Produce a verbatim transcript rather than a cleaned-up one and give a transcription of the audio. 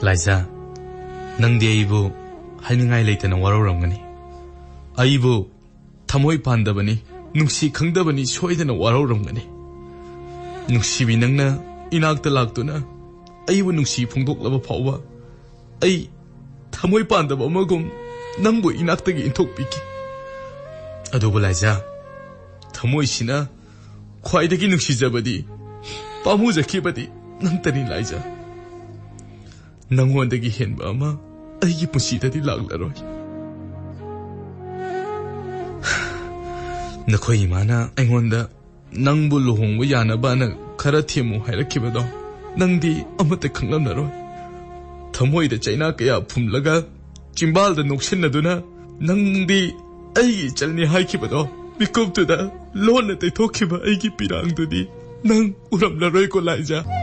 ꯂꯥꯏꯖꯥ, ꯅꯪꯗꯤ ꯑꯩꯕꯨ ꯍꯥꯏꯅꯤꯡꯉꯥꯏ ꯂꯩꯇꯅ ꯋꯥꯔꯧꯔꯝꯒꯅꯤ꯫ ꯑꯩꯕꯨ ꯊꯃꯣꯏ ꯄꯥꯟꯗꯕꯅꯤ, ꯅꯨꯡꯁꯤ ꯈꯪꯗꯕꯅꯤ ꯁꯣꯏꯗꯅ ꯋꯥꯔꯧꯔꯝꯒꯅꯤ꯫ ꯅꯨꯡꯁꯤꯕꯤ, ꯅꯪꯅ ꯏꯅꯥꯛꯇ ꯂꯥꯛꯇꯨꯅ ꯑꯩꯕꯨ ꯅꯨꯡꯁꯤ ꯐꯣꯡꯗꯣꯛꯂꯕ ꯐꯥꯎꯕ ꯑꯩ ꯊꯃꯣꯏ ꯄꯥꯟꯗꯕ ꯑꯃꯒꯨꯝ ꯅꯪꯕꯨ ꯏꯅꯥꯛꯇꯒꯤ ꯏꯟꯊꯣꯛꯄꯤꯈꯤ꯫ ꯑꯗꯨꯕꯨ ꯂꯥꯏꯖꯥ, ꯊꯃꯣꯏꯁꯤꯅ ꯈ꯭ꯋꯥꯏꯗꯒꯤ ꯅꯨꯡꯁꯤꯖꯕꯗꯤ, ꯄꯥꯝꯃꯨꯖꯈꯤꯕꯗꯤ ꯅꯪꯇꯅꯤ ꯂꯥꯏꯖꯥ꯫ ꯅꯪꯉꯣꯟꯗꯒꯤ ꯍꯦꯟꯕ ꯑꯃ ꯑꯩꯒꯤ ꯄꯨꯟꯁꯤꯗꯗꯤ ꯂꯥꯛꯂꯔꯣꯏ꯫ ꯅꯈꯣꯏ ꯏꯃꯥꯅ ꯑꯩꯉꯣꯟꯗ ꯅꯪꯕꯨ ꯂꯨꯍꯣꯡꯕ ꯌꯥꯅꯕꯅ ꯈꯔ ꯊꯦꯝꯃꯨ ꯍꯥꯏꯔꯛꯈꯤꯕꯗꯣ ꯅꯪꯗꯤ ꯑꯃꯠꯇ ꯈꯪꯂꯝꯂꯔꯣꯏ꯫ ꯊꯃꯣꯏꯗ ꯆꯩꯅꯥ ꯀꯌꯥ ꯐꯨꯝꯂꯒ ꯆꯤꯝꯕꯥꯜꯗ ꯅꯣꯛꯁꯤꯟꯅꯗꯨꯅ ꯅꯪꯗꯤ ꯑꯩꯒꯤ ꯏꯆꯜꯅꯤ ꯍꯥꯏꯈꯤꯕꯗꯣ, ꯃꯤꯀꯨꯞꯇꯨꯗ ꯂꯣꯟꯅ ꯇꯩꯊꯣꯛꯈꯤꯕ ꯑꯩꯒꯤ ꯄꯤꯔꯥꯡꯗꯨꯗꯤ ꯅꯪ ꯎꯔꯝꯂꯔꯣꯏꯀꯣ ꯂꯥꯏꯖꯥ꯫